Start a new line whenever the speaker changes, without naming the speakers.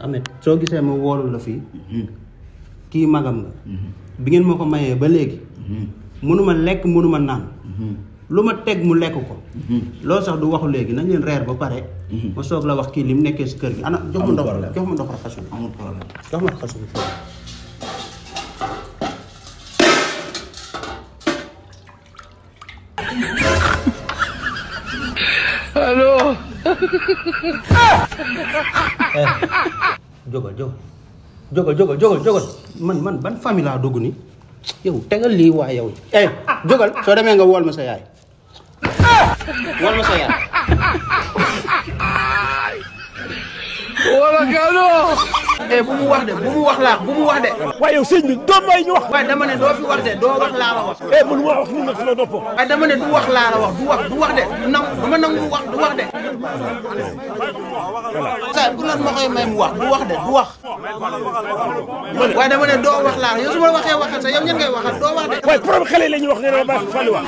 Ahmed soo gisee ma woolu la fii kii magam nga bi ngeen ma ko mayee ba léegi mënuma lekk mënuma naan lu ma teg mu lekk ko loolu sax du waxu léegi nañ leen reer ba pare ma soog la wax kii li mu nekkee si kër gi ana jox ma ndox raxasu amul problème jox ma raxasu
allo
jógal man ban famille laa dugg ni yow tegal lii waa yow jógal soo demee nga wool ma sa yaay wool ma sa yaay
wala gano
bu mu wax de bu mu wax de
waaye yow sëñ bi doom may ñu wax
waaye dama ne doo fi wax de doo wax laa la wax
mënu ma wax ni nag la nopp
waaye dama ne du wax laa la wax du wax de dama nangu wax du wax de sa bu lan ma koy may mu wax du wax de du wax waaye dama ne doo wax laa yow su ma waxee waxal sa yow ñan ngay waxal doo wax de
waaye problème xale la ñuy wax nga ne ma baax fali wax